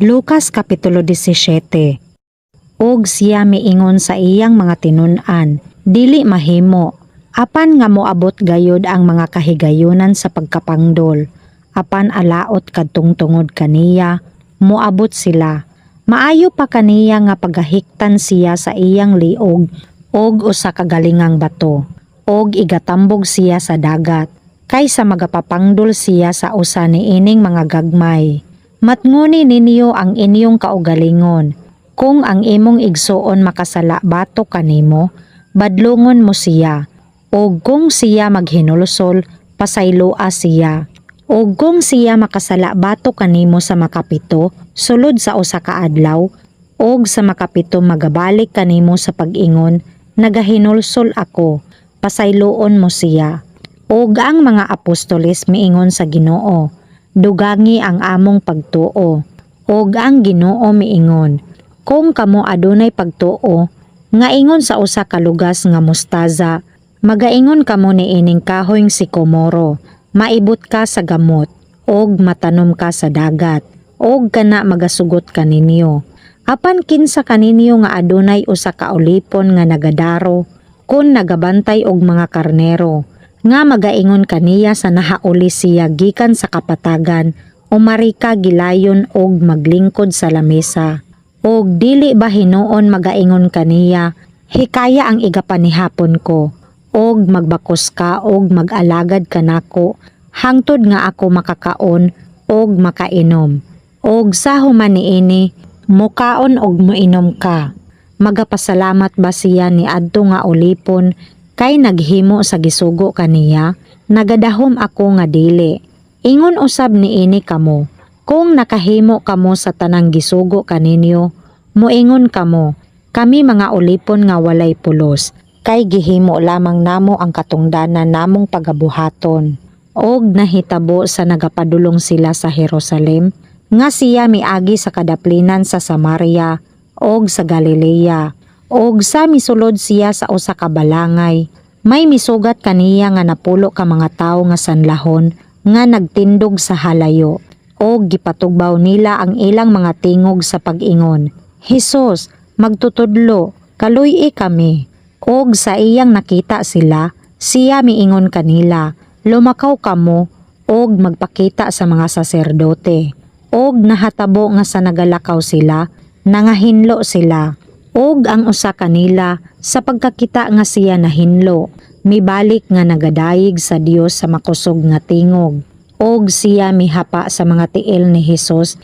Lucas Kapitulo 17. Og siya miingon sa iyang mga tinun-an, "Dili mahimo, apan nga moabot gayod ang mga kahigayunan sa pagkapangdol. Apan alaot kadtong tungod kaniya moabot sila. Maayo pa kaniya nga pagahiktan siya sa iyang liog og usa ka galingang bato, og igatambog siya sa dagat, kaysa magapapangdol siya sa usa niining mga gagmay. Matnguni ninyo ang inyong kaugalingon. Kung ang imong igsuon makasala batok kanimo, badlongon mo siya. Og kung siya maghinulsol, pasayloa siya. Og kung siya makasala batok kanimo sa makapito, sulod sa usa ka adlaw, og sa makapito magabalik kanimo sa pag-ingon, 'Nagahinulsol ako,' pasayloon mo siya." Og ang mga apostoles miingon sa Ginoo, "Dugangi ang among pagtuo." Og ang Ginoo miingon, "Kung kamo adunay pagtuo nga ingon sa usa ka lugas nga mustaza, magaingon kamo niining kahoyng sikomoro, 'Maibot ka sa gamot og matanom ka sa dagat,' og kana magasugot kaninyo. Apan kinsa kaninyo nga adunay usa ka ulipon nga nagadaro kon nagabantay og mga karnero, nga magaingon kaniya sa nahauli siya gikan sa kapatagan, 'Umari ka gilayon og maglingkod sa lamesa'? Og dili ba hinuon magaingon kaniya, 'Hikaya ang igapanihapon ko, og magbakos ka og mag-alagad kanako hangtod nga ako makakaon og makainom? Og sa human niini, mukaon og moinom ka'? Magapasalamat ba siya niadto nga ulipon kay naghimo sa gisugo kaniya? Nagadahom ako nga dili. Ingon usab niini kamo, kung nakahimo kamo sa tanang gisugo kaninyo, moingon kamo, 'Kami mga ulipon nga walay pulos, kay gihimo lamang namo ang katungdanan namong pagabuhaton." Og nahitabo sa nagapadulong sila sa Jerusalem, nga siya miagi sa kadaplinan sa Samaria og sa Galilea. Og sa misulod siya sa usa ka balangay, may misugat kaniya nga napulo ka mga tawo nga sanlahon nga nagtindog sa halayo, og gipatugbaw nila ang ilang mga tingog sa pag-ingon, "Hesus, Magtutudlo, kaluy-i kami." Og sa iyang nakita sila, siya miingon kanila, "Lumakaw kamo og magpakita sa mga saserdote." Og nahatabo nga sa nagalakaw sila, nangahinlo sila. Og ang usa kanila, sa pagkakita nga siya nahinlo, mibalik nga nagadayig sa Dios sa makusog nga tingog. Og siya mihapa sa mga tiil ni Hesus.